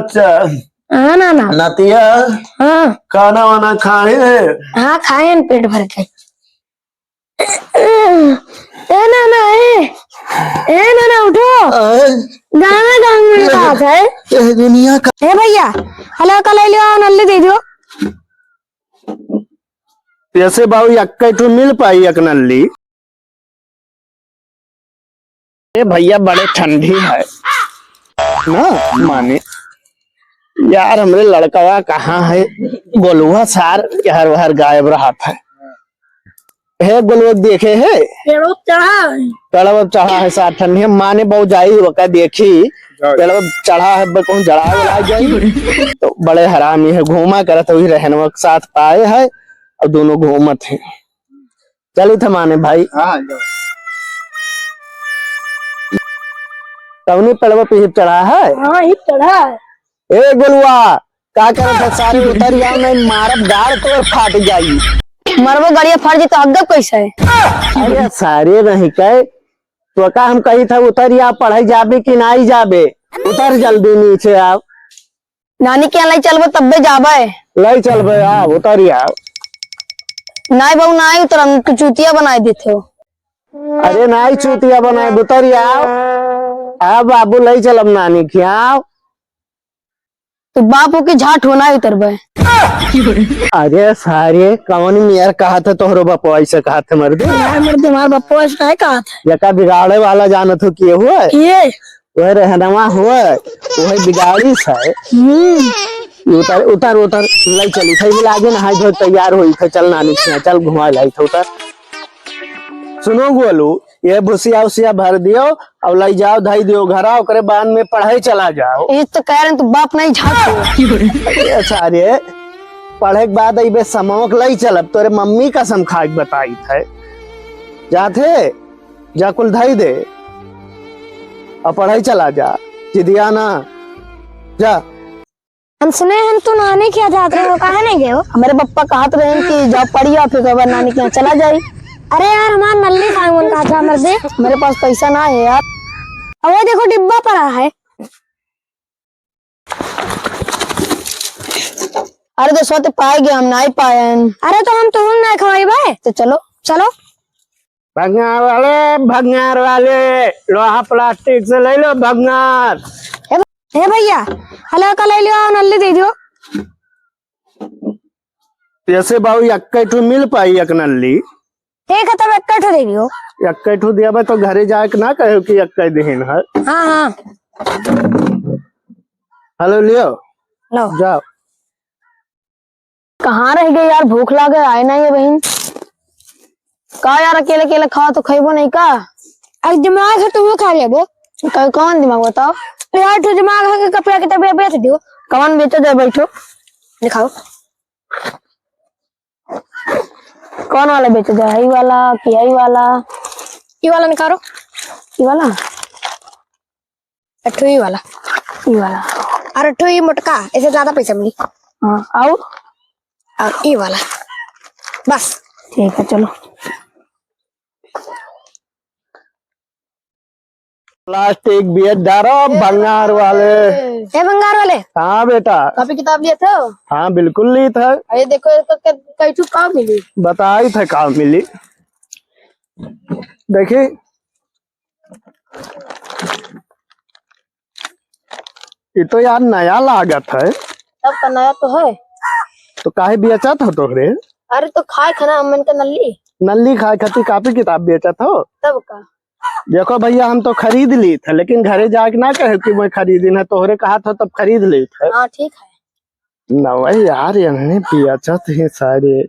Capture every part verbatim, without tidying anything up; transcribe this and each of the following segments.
अच्छा। हाँ नाना। नतिया। हाँ। खाना वाना खाए है? हाँ, खाए हैं पेट भर के। ए नाना, ए, ए नाना, उठो। आए? गाना गाऊंगा ये, बात है। ए दुनिया का ए भैया, हलो का ले लियो, नल्ली दे दियो। ऐसे बाबू, यक्का ठो मिल पाई एक नल्ली? ए भैया, बड़े ठंडी है ना, माने यार, हमरे लड़कवा कहाँ है? गोलुआ सार हर हर गायब रहत है। हे गोलुआ, देखे है? पेड़वा चढ़ा है। पेड़वा चढ़ा है सार, ठंडी है, माने बहु जाई ओका देखी। जाओ। पेड़वा चढ़ा है, ब-, कहूँ जड़ा उड़ा जाई। तो बड़े हरामी है, घूमा करत वही रहनवा के साथ पाए है और दोनों घूमत है। चलित है माने भाई। हाँ, हाँ, जाओ। कौनी पेड़वा पे हिप चढ़ा है? हाँ, हिप चढ़ा है। ए गोलुआ, का करत है सारे? उतर जाओ, नहीं मारब गाड़ तोर फाट जाई। मरबो गड़िया फाट जी तो हगब कैसे है? अरे सारे नहीं कहे, तो का हम कही था उतर या पढ़ाई जाबे कि नहीं जाबे? उतर जल्दी नीचे आओ। नानी के यहाँ लई चलबो तब्बे जाबे। लई चलबे, आ, उतरी आ। नाई बाबू, नाई उतरम, तू चूतिया बनाई देते हो। अरे नाई चूतिया बनाए, उतरी आ। आ बाबू, लई चलब नानी के यहाँ। तू बाप हो कि झाट हो, नाई उतरबे। अरे सारे, कौन मियार कहा था तोहरो बापो ऐसे कहा था मर्दे? नाई मर्दे, हमार बापो ऐसे नाई कहा था। यका बिगाड़े वाला जानत हो के हुआ? ये वह रहनवा हुआ, वह बिगाड़ी से। हम्म। उतर, उतर, उतर, लई चली थे, लागे नहाई धोई तैयार होई थे, चल नानी के यहाँ, चल घुमा लाई थे, उतर। सुनो गोलू, ये भुसिया उसिया भर दियो और लई जाओ, धई दियो घरा, ओकरे बाद में पढ़ाई चला जाओ। ये तो कह रहे हैं, तू बाप नहीं झाट हो। अरे सारे, पढ़े के बाद अइबे समवक लई चलब, तोरे मम्मी कसम खा के बताई थे। जाते जा कुल धई दे, और पढ़ाई चला जा, जिदिया ना, जा। हम सुने हन तू नानी के यहाँ जात रहे हो, काहे नहीं गए हो? हमरे पप्पा कहत रहे कि जाओ पढ़िया, फिर ओकर बाद नानी के यहाँ चला जाई। अरे यार, हमार नल्ली खाए मन कहत रहा मर्दे। मेरे पास पैसा ना है यार। अब वो देखो डिब्बा पड़ा है। अरे दोस्तवा, ते पाए गए, हम नाई पाएन। अरे तो हम तुहुन नाई खवाई बे। तो चलो। चलो। भंगार वाले, भंगार वाले, लोहा प्लास्टिक से ले लो भंगार। हे, हे भैया, हल्का ले लियो, नल्ली दे दियो। ऐसे बाबू, यक्के ठो मिल पाई एक नल्ली? ठीक है, तब यक्के ठो दे दियो। यक्के ठो दिया बा, तो घरे जाए के ना कहो कि यक्के देहिन है। हाँ, हाँ। हेलो, लियो। लो। जाओ। कहाँ रह गए यार, भूख लागे, आए नहीं है बहिन। का यार, अकेले अकेले खाओ तो खइबो नहीं का? अरे दिमाग है, तुम खा लेबो। क-, कौन दिमाग बताओ? यार, तो दिमाग है कि कपड़ा किताब बेच दियो। कौन बेचो जाए, बैठो। दिखाओ। कौन वाला बेचो जाए? ई वाला कि ई वाला? ई वाला निकालो। ई वाला? अठो ई वाला। ई वाला। और अठो ई मोटका, ऐसे ज्यादा पैसा मिली। हाँ, और? और ई वाला। बस। ठीक है, चलो। प्लास्टिक बेच डारो, भंगार वाले। ए भंगार वाले। हाँ बेटा। कॉपी किताब लिए थे? हाँ, बिल्कुल ली था। अरे देखो, एक, एक, कई ठो का मिली? बताई था का मिली। देखी, ये तो यार नया लागत है। तब का नया तो है। तो काहे बेचत हो तोहरे? अरे तो खाए खाना हमन का नल्ली। नल्ली खाए खातिर कॉपी किताब बेचत हो? तब का? देखो भैया, हम तो खरीद ली थे, लेकिन घरे जाके ना कहे कि मैं खरीदिन है, तोहरे कहा था तब खरीद ली थे। हाँ, ठीक है। ना भाई यार, इन्हें बेचत ही सारे।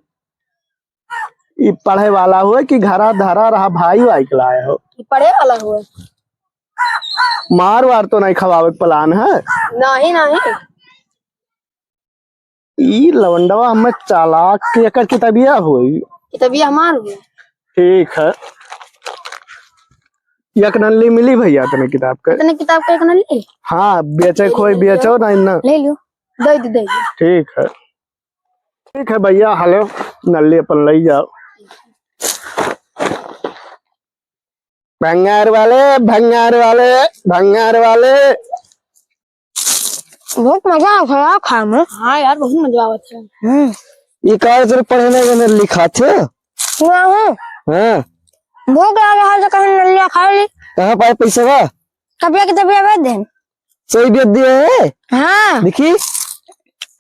ई पढ़े वाला हुए कि घरा धरा रहा भाई वाई के लाए हो? ई पढ़े वाला हुए। मार वार तो नहीं खवावे के प्लान है? नहीं, नहीं। ई लवंडवा हमें चालाक के एकर किताबिया होई। किताबिया हमार हुए। ठीक है। एक नल्ली मिली भैया तने किताब के? तने किताब के एक नल्ली? हाँ, बेचे ले कोई लियो। बेचो ना, ना। ले लियो। दे दे, दे दे। ठीक है। ठीक है भैया, हेलो, नल्ली अपन ले जाओ। भंगार वाले, भंगार वाले, भंगार वाले। बहुत मजा आवत है यार खाए में। हाँ यार, बहुत मजा आवत है। हम्म। ये का है, तेरे पढ़े नहीं गए, लिखात है? नहीं। हाँ। भूख लगा है तो कहीं नलिया खा ली। कहाँ पाए पैसा बा? कपिया किताबिया बेच दे। सही बेच दिए है? हाँ। देखी।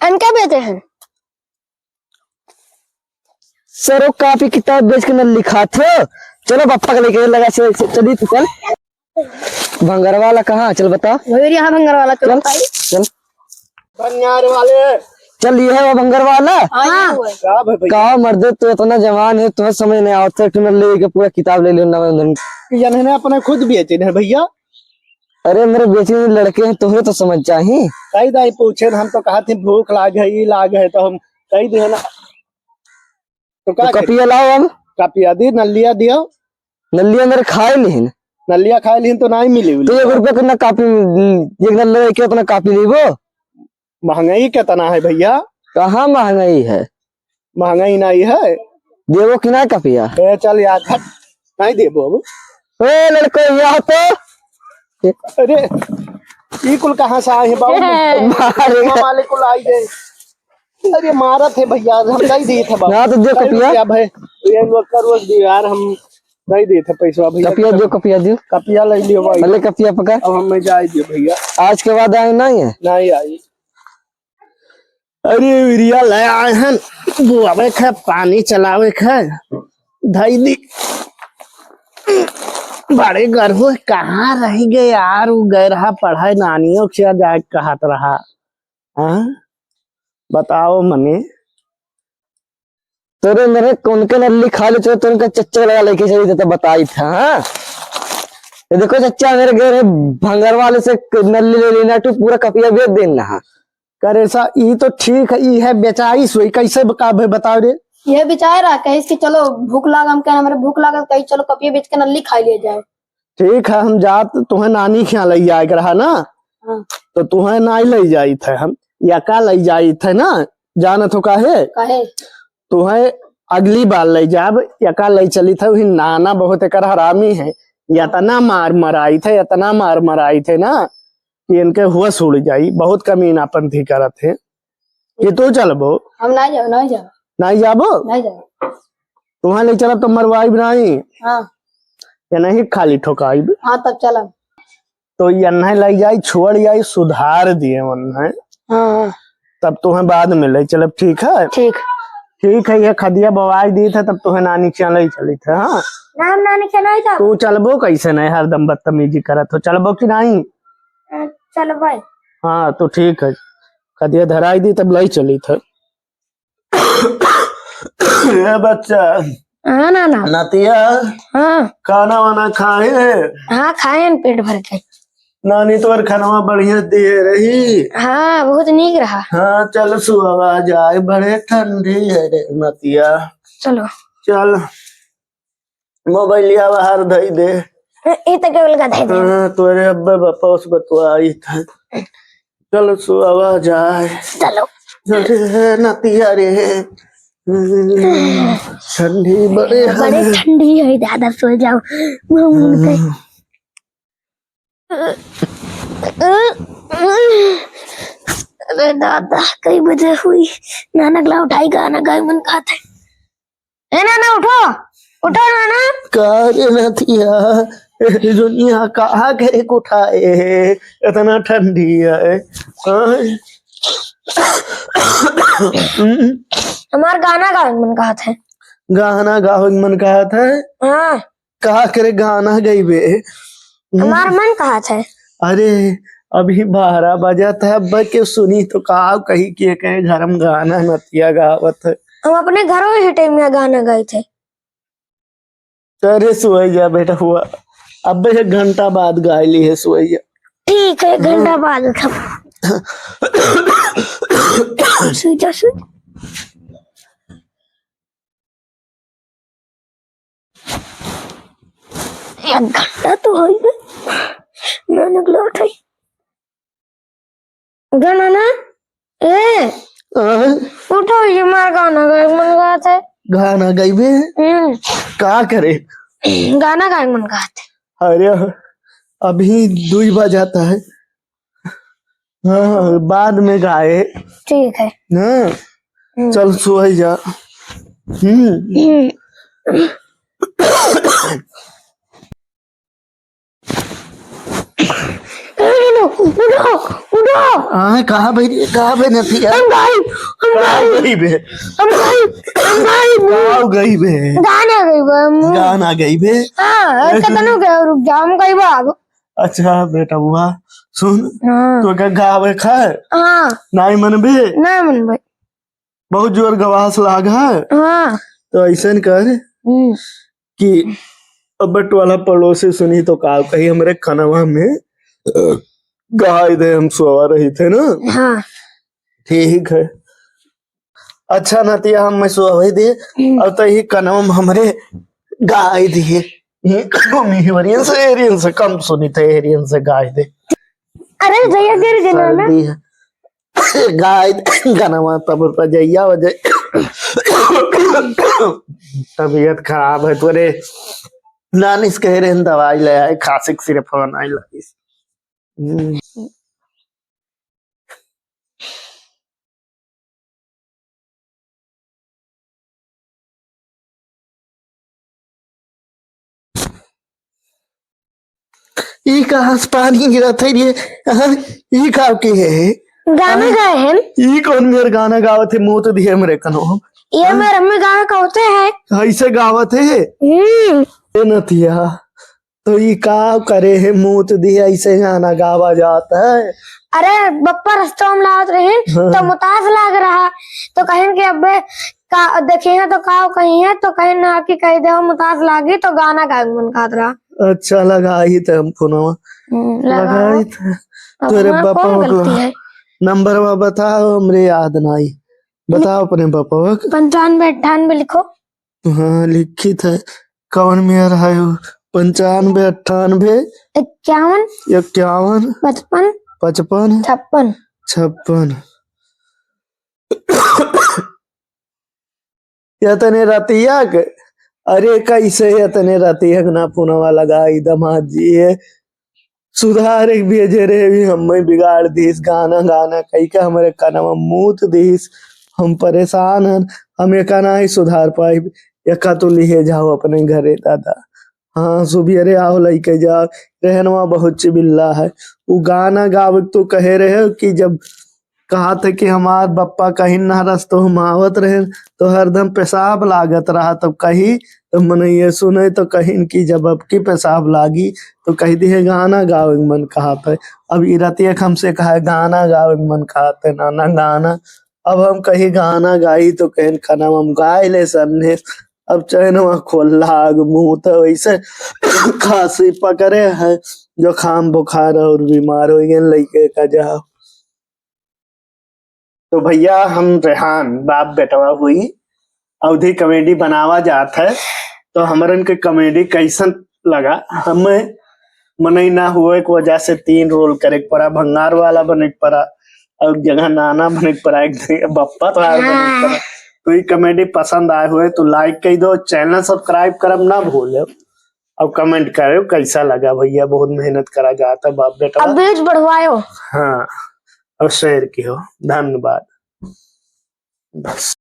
इनका बेचे हैं। सरो कापी किताब बेच के न लिखात हो। चलो बप्पा के लेके लगा से, से चली तू चल। भंगर वाला कहाँ? चल बता। वही यहाँ भंगर वाला, चलो चल, भाई। चल। भंगार वाले। चल, ये है वो भंगर वाला। हाँ, ये हुआ है। का भाई भैया? का मर्दे, तू इतना जवान है, तुम्हें समझ नहीं आवत है, तूने लेके पूरा किताब ले लियो ना, ये नहीं अपने खुद बेचे हैं भैया। अरे मेरे बेचे हुए लड़के हैं, तोहरे तो समझ चाही। कही दाई पूछे न, हम तो कहा थे भूख लाग है, ई लाग है, तो हम कही दे ना। तो का तो करी? कपिया लाओ अब। कपिया दी, नलिया दियो। नलिया मेरे खाए नहीं। नलिया खाए नहीं तो नहीं मिली तो उलिया। एक रुपया कितना कापी, एक नलिया लेके अपना कापी लेबो। महंगाई कितना है भैया? कहाँ महंगाई है? महंगाई नहीं है। देबो कि ना कपिया? ए, चल यार, हट, नहीं देबो अब। ए, लड़को, यहाँ तो। अरे, ई कुल कहाँ से आए हैं बाबू? मारे। मामा वाले कुल आई गए। अरे, मारत है भैया, हम नहीं दी थे बाबू। ना तो दे कपिया। कपिया भाई, ये लोग का रोज दियो यार, हम नहीं दी थे पैसा भैया। कपिया दो, कपिया दो। कपिया ले लियो भाई। पहले कपिया पकड़। अब हमें जाए दियो भैया। आज के बाद आए नहीं है? नहीं आई। अरे यूरिया ले आए हैं, बोआवे के, पानी चलावे के, धई दी। बड़े गरहो कहाँ रह गए यार, वो गए रहा पढ़ाई, नानियों के जाए कहत रहा। हाँ? बताओ मने। तोरे मेरे कौन के नल्ली खा ले, तोरे, तोरे का चच्चा लगा लेके चली, तो बताई था, हाँ? ये देखो चच्चा, मेरे घर है, भंगर वाले से क-, नल्ली ले लेना, तू पूरा कपिया बेच देना, हाँ। करे सा, ई तो ठीक है, ई है बेचाई सोई, कैसे ब-, का ब-, बताओ रे? ये बेचारा कहिस कि चलो भूख लाग, हम कहे हमरे भूख लागल, कही चलो कपिया बेच के नल्ली खा लिया जाए। ठीक है, हम जात तुहें नानी के यहाँ लइ जाए के रहा ना, हाँ। तो तुहें नाई लइ जाइत है, हम यका लइ जाइत है ना, जानत हो काहे? काहे? तुहें अगली बार लइ जाब, यका लइ चलित है, वही नाना बहुत एकर हरामी है, यतना मार मराइत है, यतना मार मराइत है ना कि इनके होश उड़ जाई, बहुत कमीनापंथी करत है। कि तू चलबो? हम नाई जाब, नाई जाब। नाई जाबो? नाई जाब। तुहें लइ चलब तो मरवाई भी नाई। हाँ। ये नहीं खाली ठोकाई भी। हाँ, तब चलब। तो ये नहीं लइ जाई, छोड़ जाई, सुधार दिए उन्हें। हाँ, हाँ। तब तुहें बाद में लइ चलब, ठीक है? ठीक। ठीक है, ये खदिया बवाई दी था, तब तुहें नानी के यहाँ लइ चली था, हाँ? ना, हम नानी के यहाँ नहीं जाब। तू चलबो कैसे नहीं, हरदम बदतमीजी करत हो, चलबो कि नहीं? अ, चलबै। हाँ, तो ठीक है, खदिया धराई दी, तब लइ चली था। ए बच्चा। हाँ नाना। नतिया। हाँ। खाना वाना खाए? हाँ, खाए न पेट भर के। नानी तोर खानवा बढ़िया दिए रही। हाँ, बहुत नीक रहा। हाँ, चल सुअवा जाए, बड़े ठंडी है रे नतिया। चलो। चल। मोबाइलिया बाहर धई दे। ए, ई त केवल का धई दे। हाँ, तोरे अब्बे बपोस बतवाई था। चलो, सुआवा जाए। चलो। अरे, नतिया रे। ठंडी बड़े बड़े है। ठंडी है, दादा, सो जाओ। मुँह मुड़ के। हाँ। अरे दादा, कई बजे हुई? नाना गला उठाई, गाना गाए मन कहत है। ए नाना, उठो, उठो नाना। का रे नथिया, ए दुनिया कहाँ के उठाए, इतना ठंडी है। हाँ। हमार गाना गावे के मन कहत है। गाना गावे के मन कहत है? हाँ। का करे गाना गइबे? हमार मन कहत है। अरे, अभी बारह बजत है, अब के सुनी तो का कही कि कहे घर में गाना नतिया गावत है। हम अपने घरों ही टाइम में गाना गाइत है। अरे सोई जा बेटा हुआ, अब एक घंटा बाद गाय ली है, सोई जा। ठीक है, एक घंटा बाद उठब। सोई जा, सोई। एक घंटा तो होई गए, नानक लौट आई। उठो नाना, ए, हाँ? उठो, ये मार गाना गाए मन गात है। गाना गाइबे? हम्म। का करे? गाना गाए मन गात है। अरे, अभी दुई बजाता है। हाँ, बाद में गाए। ठीक है। हाँ, हम्म। चल सोई जा। हम्म। हम्म। ए, नीनू, उठो, उठो। हाँ, कहाँ भाई, कहाँ भाई नथिया? हम गाई, हम कहाँ गाई। गई बे? हम गाई, हम गाई। कहाँ गई बे? गाना गई बे हम। गाना गई बे? हाँ, ऐसे तनु के रुक जा, हम गई बा अब। अच्छा बेटा हुआ, सुन, हाँ। तो का गावे खा? हाँ। नाई मनबे? नाई मनबे। बहुत जोर गवास लाग है। हाँ। तो ऐसन कर हम्म। कि अब बटवाला पड़ोसी सुनी तो का कही, हमरे कनवा में गाय दे, हम सोवा रही थे ना। हाँ। ठीक है। अच्छा नतिया, हम मैं सोवा दे, हम्म। अब तो ये कनवा में हमरे गाय दिए। ये कनवा में हेरियन से, हेरियन से कम सुनी थे, हेरियन से गाय दे। अरे भैया गिर गया ना। सर्दी है। गाय गनवा तब रजैया वजै। तबीयत खराब है तोरे। नानिस कहे रहे दवाई ले आए, खांसी के सिरप बनाए लगिस। हम्म। ई कहाँ से पानी गिरत है रे? हाँ, ई का के है? गाना हाँ? गाए हैं। ई कौन मेर गाना गावत है? मूत दिए हमरे कनो। ये हाँ? मेरे अम्मी गाना गावते हैं। ऐसे गावत है? हम्म। ए नतिया, तो ई का करे है, मूत दिए ऐसे गाना गावा जात है? अरे बप्पा रस्तवा में लावत रहिन, हाँ। तो मुतास लाग रहा, तो कहिन कि अबे का देखिए तो का कही है, तो कहिन ना कि कह दे मुतास लागी तो गाना गाए मन कहत रहा। अच्छा लगाई थे हम फोनवा। हम्म, लगाओ। लगाई थे। अब तोरे हमार बापा कौन को गलती है? नंबरवा बताओ, हमरे याद नाई। बताओ अपने बापा को। पंचानवे अट्ठानवे लिखो। हाँ, लिखित है। कौन मेर है वो? पंचानवे, अट्ठानवे, इक्यावन, इक्यावन, पचपन, पचपन, छप्पन। छप्पन। यतने रतिया के, अरे कैसे यतने रतिया के ना पुनवा लगाई दमाद जी, ये सुधार एक भेजे रहे भी हमें बिगाड़ दीस, गाना गाना कई के हमरे कनवा मूत दीस। हम परेशान हन, हम एका नाही सुधार पाइब। एका तो लिहे जाओ अपने घरे दादा। हाँ, सुबेरे आओ लइके जाओ, रहनवा बहुत चिबिल्ला है। उ गाना गावे के तो कहे रहे कि जब कहा था कि हमार बप्पा कहीं ना रस तो हम आवत रहे तो हरदम पेशाब लागत रहा, तब कही तो मनइया सुने तो कहिन कि जब अब की पेशाब लागी तो कह दिहे गाना गावे के मन कहत है। अब ई रतिया के हमसे कहा है गाना गावे के मन कहत है, नाना गाना। अब हम कही गाना गाई तो कहन कनवा में गाय ले सन्ने। अब चैनवा खोल लाग मुँह तो वैसे खांसी पकड़े है, जुकाम बुखार और बीमार हो गए लइके का जाओ। तो भैया हम रेहान बाप बेटवा हुई अवधी कॉमेडी बनावा जात है, तो हमरन के कॉमेडी कैसन लगा? हमें मनई ना हुए के वजह से तीन रोल करे के पड़ा, भंगार वाला बने के पड़ा और जगह नाना बने के पड़ा, एक दिन बप्पा तो आए बने के पड़ा। तो ये कॉमेडी पसंद आए हुए तो लाइक कर दो, चैनल सब्सक्राइब करब ना भूले। अब कमेंट करो कैसा लगा भैया, बहुत मेहनत करा जाता बाप बेटा। अब व्यूज बढ़वायो। हाँ, और शेयर कियो। धन्यवाद। बस।